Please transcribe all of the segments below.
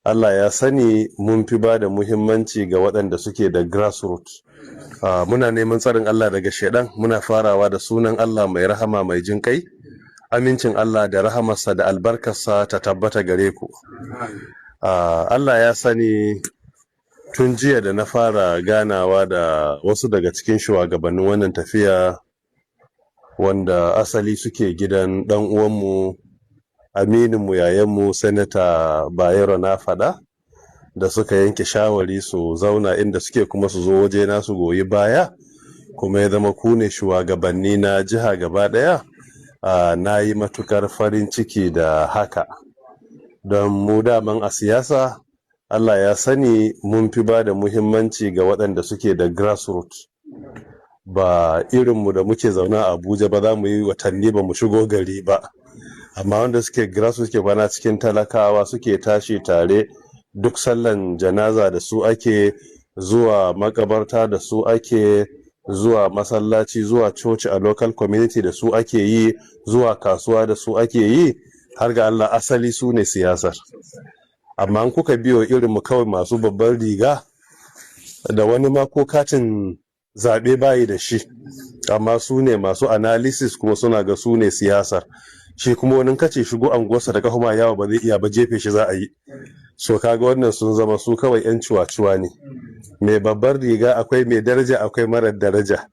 Allah ya sani mun fi ba da muhimmanci ga waɗanda suke da grassroots. Muna neman tsarin Allah daga shaidan. Muna farawa da sunan Allah mai rahama mai jin kai. Amincin Allah da rahamarsa da albarkarsa ta tabbata gare ku. Allah ya sani, tun jiya da na fara ganawa da wasu daga cikin shugabannin wannan tafiya, wanda asali suke gidan ɗan uwanmu, amininmu, yayanmu, Sanata Bayero Nafada, da suka yanke shawari su zauna inda suke kuma su zo wajena su goyi baya, kuma ya zama ku ne shugabanni na jiha gaba daya, na yi matukar farin ciki da haka, don mu daman a siyasa, Allah ya sani, mun fi ba da muhimmanci ga waɗanda suke da grassroots. Ba irinmu da muke zaune a Abuja ba, za mu yi watanni ba mu shigo gari ba, amma wanda suke grassroots, suke kwana cikin talakawa, suke tashi tare, duk sallan janaza da su ake zuwa makabarta, da su ake zuwa masallaci, zuwa coci a local community da su ake yi, zuwa kasuwa da su ake yi, har ga Allah asali su ne siyasar. Amma in kuka biyo irin mu kawai masu babban riga, da wani ma ko katin zaɓe bayi da shi, amma su ne masu analysis kuma suna ga su ne siyasar. Shi kuma wani kace shigo anguwarsa da kafa ma yawa ba zai iya ba, jefe shi za a yi. So kaga wannan sun zama su kawai yan cuwa-cuwa ne. Mai babbar riga akwai mai daraja, akwai marar daraja,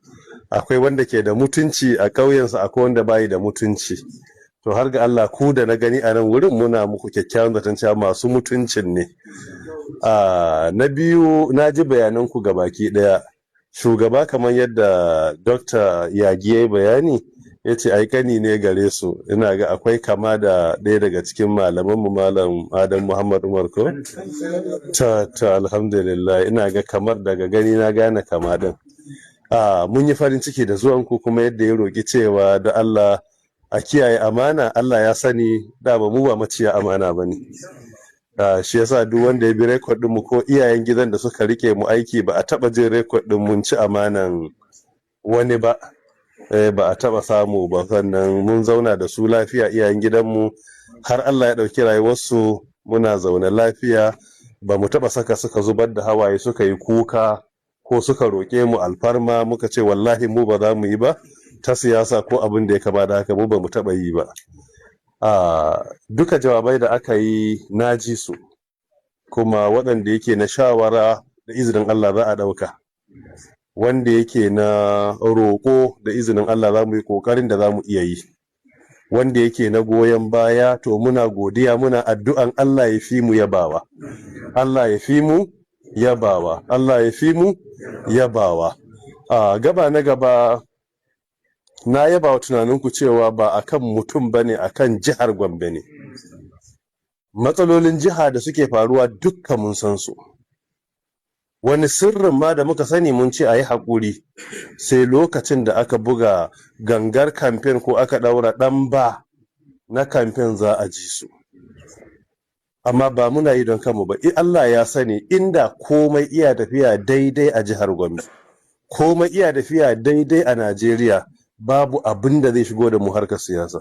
akwai wanda ke da mutunci a ƙauyensa, akwai wanda bayi da mutunci. To har ga Allah, ku da na gani a nan wurin, muna muku kyakkyawan zaton cewa masu mutuncin ne. Na biyu, na ji bayananku ga baki ɗaya. Shugaba, kamar yadda Dr. Yagi ya yi bayani, ya ce ai kani ne gare su. Ina ga akwai kama da ɗaya daga cikin malamanmu, Malam Adam Muhammad Umar, ko ta? Alhamdulillah, ina ga kamar daga gani na gane kama din. Mun yi farin ciki da zuwanku, kuma yadda ya roƙi cewa da Allah a kiyaye amana, Allah ya sani da ba mu ba maciya amana ba ne. Shi yasa duk wanda ya bi record mu ko iyayen gidan da suka rike mu aiki, ba a taba jin record din mun ci amanan wani ba, ba a taba samu ba. Sannan mun zauna da su lafiya, iyayen gidanmu, har Allah ya ɗauki rayuwarsu muna zaune lafiya. Ba mu taba saka suka zubar da hawaye, suka yi kuka, ko suka roƙe mu alfarma muka ce wallahi mu ba za mu yi ba ta siyasa ko abin da ya kama da haka. Mu ba mu taba yi ba. Duka jawabai da aka yi na ji su, kuma waɗanda yake na shawara, da izinin Allah za a ɗauka. Wanda yake na roƙo, da izinin Allah za mu yi ƙoƙarin da za mu iya yi. Wanda yake na goyon baya, to muna godiya, muna addu'an Allah ya fi mu yabawa, Allah ya fi mu yabawa, Allah ya fi mu yabawa. Gaba na gaba, na yaba wa tunaninku cewa ba akan mutum ba ne, akan jihar Gombe ne. Matsalolin jiha da suke faruwa dukkan mun san su. Wani sirrin ma da muka sani, mun ce a yi haƙuri sai lokacin da aka buga gangar kamfen ko aka ɗaura ɗan ba na kamfen za a ji su. Amma ba muna yi don kanmu ba. Allah ya sani, inda komai iya tafiya daidai a jihar Gombe, komai iya tafiya daidai a Najeriya, babu abin da zai shigo da mu harkar siyasa.